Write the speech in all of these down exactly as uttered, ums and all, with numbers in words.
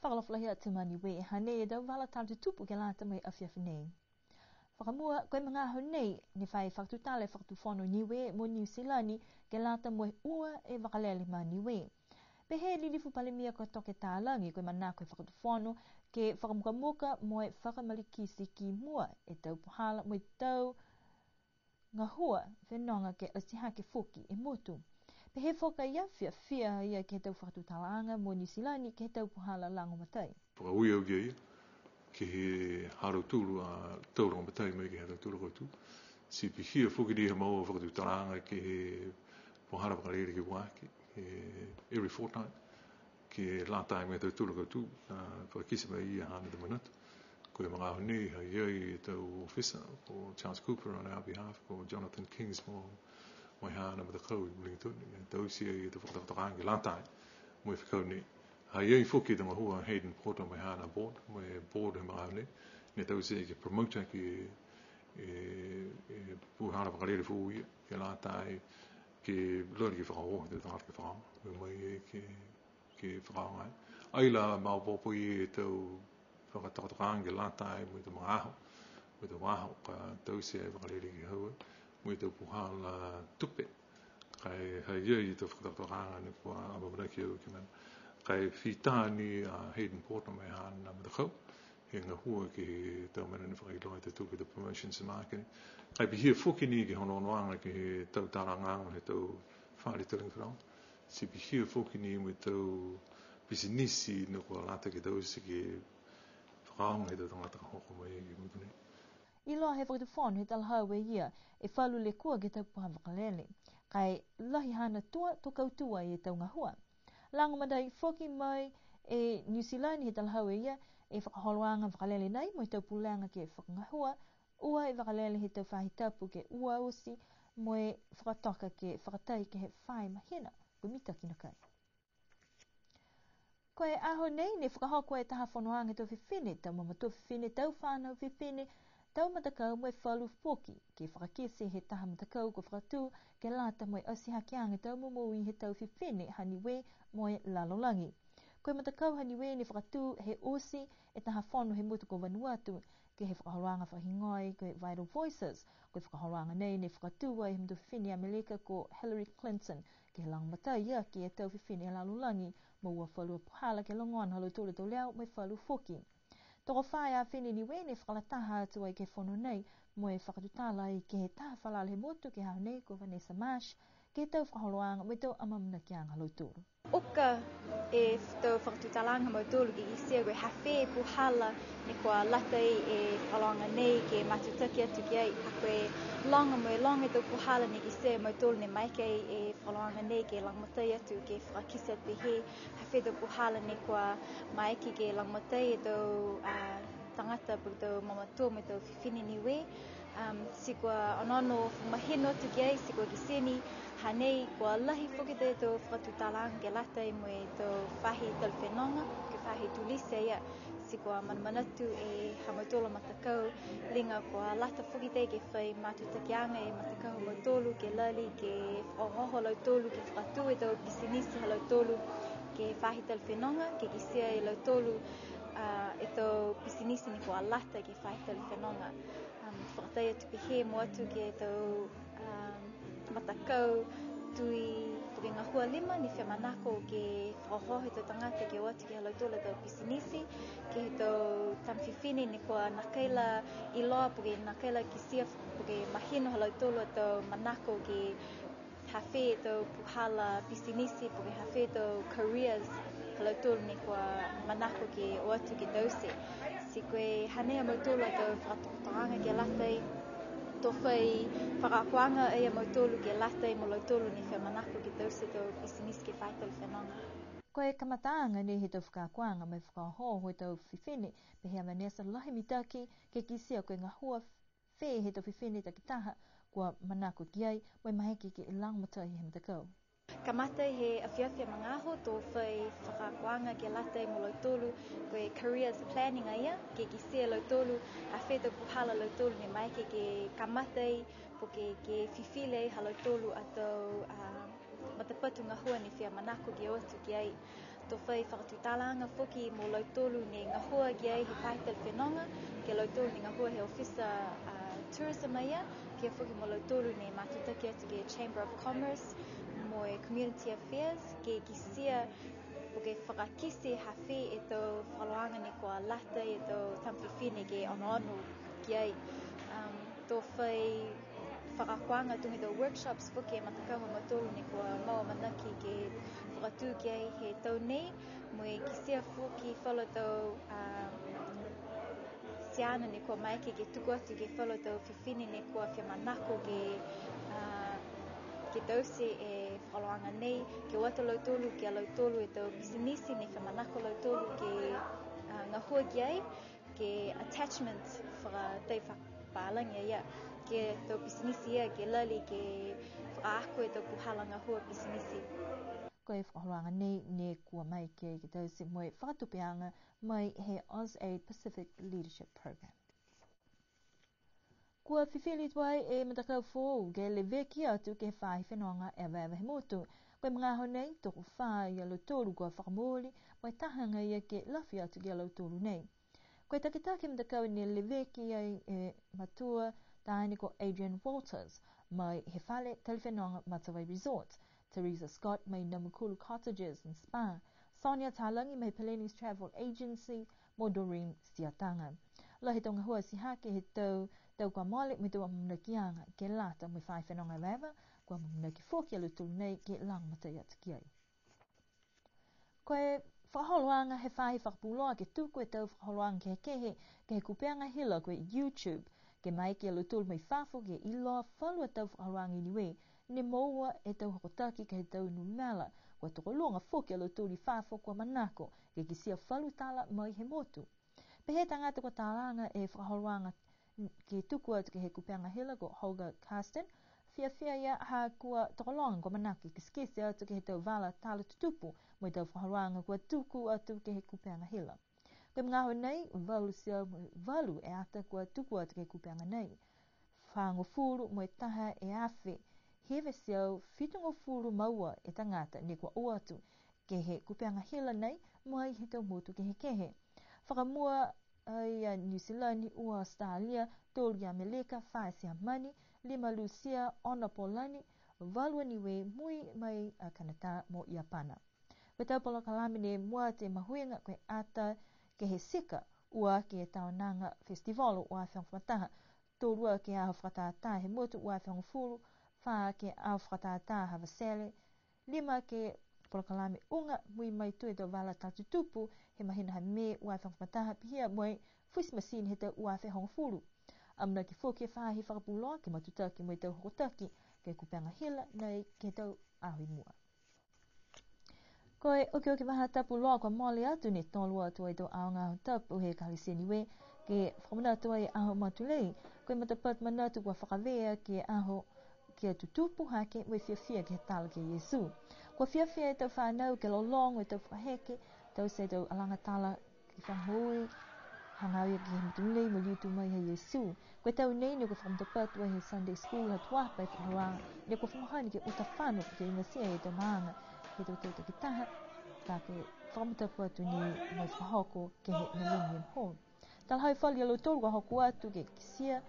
Fakaalofa lahi atu ma Niue, hanei e tau vala tala tutupu ke lata mo e afiafi nei. Fakamua, ko e magaaho nei, ne fai fakatutala e Fakatufono Niue mo Niu Silani ke lata mo e ua e vakalele ma Niue. Pehē e Lilifu Palemia ko Toke Talagi, ko e manako he Fakatufono ke fakamukamuka mo e fakamalikiti ki mua e tau puhala mo e tau gahua fenoga ke atihake foki e motu. Pehē foki a ia, fiafia a ia ke he tau fakatutalaaga mo Niu Silani ke he tau puhala lagomatai. Fakaaue au ki a ia, ke he ha lautolu a tau lagomatai mai ke he ha lautolu a kautū. Ti pihia foki ni ha maua fakatutalaaga ke he puhala vakalele ke ua aki, he every fortnight, ke lata mo e ha tautolu a kautū, a, fakakite mai ia haana tau manatu. Ko e magaaho nei, ha i ai e tau ofisa, ko Charles Cooper on our behalf, ko Jonathan Kings mo, mo e haana matakau i Wellington, ia taute ai e tau fakatokatokaaga ke lata mo e fekau nei. Ha i ai foki e tau gahua Hayden Porter mo e haana board, mo e board he magaaho nei, ne taute ke promote aki e, e puhala vakalele foou ia, ke lata ke lali ke fakaaoga e tau tagata ke fakaaoga, mo e mai ke, ke fakaaoga ai. Ai la maopoopo e tau fakatokatokaaga ke lata mo e tau magaaho, mo e tau aho, ka taute e vakalele ke hau, mo e tau puhala tupe. Ka e ha i ai e tau fakatokatokaaga ne kua amaamanaki au ke mena. Ka e fita ni a Hayden Porter mo e haana matakau, he gahua ke he tau mena ne fakailoa e tau tupe, tau promotions and marketing. Ka e pihia foki ni ke he onoonoaga ke he tau talagaaga he tau fale tali fakaaoga. Ti pihia foki ni mo e tau pisinisi ne kua lata ke taute ke fakaaoga he tau tagata ka hoko mai ke he motu nei. Iloa he Fakatufono he talahau e ia, e falu lekua ke he tau puhala vakalele. Ka e lahi haana tua, to kautū ai e tau gahua. Lagomatai foki mai e Niu Silani he talahau e ia, e fakaholoaga vakalele nei mo e tau pulega ke fakagahua, ua e vakalele he tau faahi tapu ke ua oti, mo e fakatoka ke fakatai ke he fā e mahina, ko e mitaki nakai. Ko e aho nei, ne fakahoko e taha fonoaga he tau fifine, tau mamatua fifine, tau fanau fifine, tau matakau mo e falu foki, ke fakakite he taha matakau kua fakatū, ke lata mo e atihakeaga tau momoui he tau fifine ha Niue mo e lalolagi. Ko e matakau ha Niue ne fakatū he oti e taha fono he motu ko Vanuatu, ke he fakaholoaga fakahigoa ko e Vital Voices. Ko e fakaholoaga nei ne fakatū ai he matua fifine Amelika ko Hillary Clinton, ke he lagomatai aki e tau fifine he lalolagi, mo ua falu a puhala ke logona ha lautolu a tau leo mo e falu foki. Tokofā e afine Niue ne fakalataha atu ai ke he fono nei, mo e fakatutala ai ke he taha falala he motu ke he aho nei ko Vanessa Marsh, ke he tau fakaholoaga mo e tau amaamanakiaga ha lautolu. Uka e tau fakatutalaaga ha mautolu ke kitia ko e ha fē e puhala ne kua lata ai e fakaholoaga nei ke matutaki atu ki ai, ha ko e loga mo e loga e tau puhala ne kitia e mautolu ne maeke ai e fakaholoaga nei ke lagomatai atu ke fakakite atu pehē ha fē e tau puhala ne kua maeke ke lagomatai e tau, a, tagata po ke tau mamatua mo e tau fifine Niue. Um, ti kua onoono fakamahino atu ki ai, ti kua kitia ni, hanei kua lahi foki e tau fakatutalaaga ke lata mo e tau faahi tali fenoga, ke faahi tulisi ia, ti kua manamanatu e ha mautolu a matakau, liga kua lata foki ke fai matutakiaga e matakau ha mautolu, ke lali, ke fakaohooho a lautolu, ke fakatū e tau pisinisi ha lautolu, ke faahi tali fenoga, ke kitia e lautolu, a, e tau pisinisi ne kua lata ke faahi tali fenoga. Um, fakatai atu pehē mo atu ke he tau, um, matakau tui, tui gahua lima ne fia manako ke fakaohooho e tau tagata ke o atu ke he ha lautolu a tau pisinisi, ke he tau tama fifine ne kua nākai la iloa, po ke nākai la kitia, po ke mahino ha lautolu a tau manako ke ha fē e tau puhala pisinisi, po ke ha fē e tau careers ha lautolu ne kua manako ke o atu ke taute. Ti ko e hanei ha mautolu a tau fakatokatokaaga ke lata ai, to fai fakaakoaga ai a mautolu ke lata ai mo lautolu ne fia manako ke taute e tau pisinisi ke fai tali fenoga. Ko e kamataaga nei he tau fakaakoaga mo e fakaohooho e tau fifine, pehē a Vanessa, lahi mitaki ke kitia ko e gahua fē he tau fifine takitaha kua manako ki ai, mo e maeke ke lagomatai he matakau. Kamata he afiafi magaaho to fai fakaakoaga ke lata mo lautolu, ko e careers planning a ia, ke kitia e lautolu ha fē e tau puhala ha lautolu ne maeke ke kamata, po ke, ke fifili ai ha lautolu a tau, a, matapatu gahua ne fia manako ke o atu ki ai. To fai fakatutalaaga foki mo lautolu ne gahua ki ai he faahi tali fenoga, ke lautolu ne gahua he ofisa, a, tourism a ia, ke foki mo lautolu ne matutaki atu ke Chamber of Commerce mo e Community Affairs, ke kitia po ke fakakite ha fē e tau fakaholoaga ne kua lata e tau tama fifine ke onoono ki ai. Um, to fai fakaakoaga tuga e tau workshops foki e matakau ha mautolu ne kua mau amanaki ke fakatū ki ai he tau nei, mo e kitia foki falu tau, a, tiana ne kua maeke ke tuku atu ke falu tau fifine ne kua fia manako ke, a, ke taute e fakaholoaga nei, ke o atu a lautolu, ke a lautolu e tau pisinisi ne fia manako a lautolu ke, a, gahua ki ai, ke attachment fakatau fakapālagi a ia, ke tau pisinisi ia, ke lali, ke fakaako e tau puhala gahua pisinisi. Ko e fakaholoaga nei, ne kua maeke ke taute mo e fakatupeaga mai he AusAID Pacific Leadership Program. Kua fifili tuai e matakau foou ke leveki atu ke he faahi fenoga evaeva he motu. Ko e magaaho nei, tokofā ia lautolu kua fakamooli, mo e taha agaia ke lafi atu ki a lautolu nei. Ko e takitaki matakau ne leveki ai e matua taane ko Adrian Walters, mai he fale tali fenoga Matavai Resort. Teresa Scott mai Namukulu Cottages and Spa, Sonia Talagi mai Peleni's Travel Agency, mo Doreen Siataga. Lahi e tau gahua atihake he tau, tau kua mole mo e tau amaamanakiaga ke lata mo e faahi fenoga evaeva, kua amaamanaki foki a lautolu nei ke lagomatai atu ki ai. Ko e fakaholoaga he faahi fakapuloa ke tuku e tau fakaholoaga kehekehe ke he kupega hila ko e YouTube, ke maeke a lautolu mai fafo ke iloa falu a tau fakaholoaga i Niue, ne moua e tau hokotaki ke he tau numela, kua tokoluga foki a lautolu i fafo kua manako ke kitia falu tala mai he motu. Pehē e tagata kua talaga e fakaholoaga ke tuku atu ke he kupega hila ko Holger Karsten, fiafia a ia ha kua tokologa kua manako ke kitekite atu ke he tau vala tala tutupu mo e tau fakaholoaga kua tuku atu ke he kupega hila. Ko e magaaho nei, valu e teau mo e valu e ata kua tuku atu ke he kupega nei. Fāgofulu mo e taha e afe, hiva e teau fitugofulu ma ua e tagata ne kua o atu ke he kupega hila nei, mai he tau motu kehekehe. Fakamua ai a Niu Silani, ua Australia, tolu i Amelika, fā i Siamani, lima Lusia, ono Polani, valu a Niue, mui mai a Kanatā mo Iapana. Ko e tau polokalame ne mua atu e mahuiga ko e ata ke he tika, ua ke he Taonaga Festival ua afe hogofulu ma taha, tolu ke he aho fakatātā he motu ua afe hogofulu, fā ke he aho fakatātā ha Vasele, lima ke he polokalame uga, mui mai tuai e tau vala tala tutupu he mahina ha Me ua afe hogofulu ma taha, pihia mo e futi matini he tau ua afe hogofulu. Amanaki foki e faahi fakapuloa ke matutaki mo e tau hokotaki ke he kupega hila nei ke he tau aho i mua. Ko e okioki faahi tapu loa kua mole atu ne tolo atu ai e tau aoga Aho Tapu he Ekalesia Niue, ke fakamanatu ai e Aho Matulei. Ko e matapatu manatu kua fakavē ke he aho ke tutupu hake mo e fiafia ke he tala kia Iesu. Kua fiafia e tau fanau ke lologo e tau fakaheke, taute e tau alaga tala ke fakahoe, hagaao ia ke he matulei mo e liu tū mai ha Iesu. Ko e tau nei ne kua fakamatapatu ai he Sunday School ha Tuapa e fakaholoaga ne kua fakahani ke uta fano ke igatia e tau maaga he tau tau takitaha, ka ke fakamatapatu ni mo e fakahoko ke he Millennium Hall. Talahau e falu ia lautolu kua hoko atu ke kitia,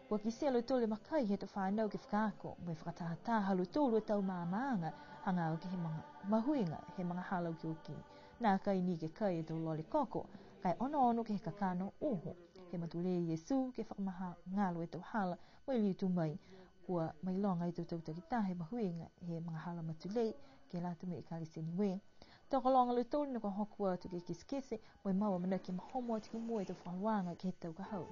kua kitia e lautolu e makai he tau fanau ke fakaako mo e fakatahataha ha lautolu a tau maamaaga, hagaao ke he maga-, mahuiga he magahala okioki. Nākai ni ke kai e tau lole koko, ka e onoono ke he kakano uho. He matulei a Iesu ke fakamagalo e tau hala mo e liu tū mai, kua mailoga e tau tau takitaha e mahuiga he magahala matulei ke lata mo e Ekalesia Niue. Tokologa a lautolu ne kua hoko atu ke kitekite mo e mau amanaki mahomo atu ki mua e tau fakaholoaga ke he tau ka hau.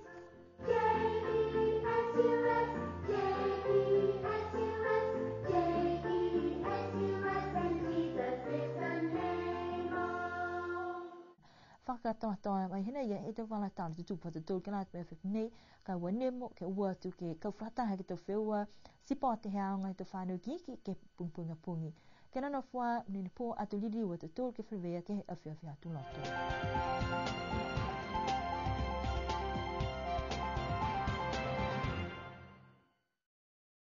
Fakakatoatoa mai hinei e tau vala tala tutupu ha tautolu ke lata mo e afiafi nei, ka ua nimo ke o atu ke kau fakalataha ke he tau feua sipote he aoga he tau fanau ikiiki ke he pogipogi a pogi. Ke nonofo ā, monuina e pō, ato liliu a tautolu ke feleveia ke he afiafi Aho Tuloto.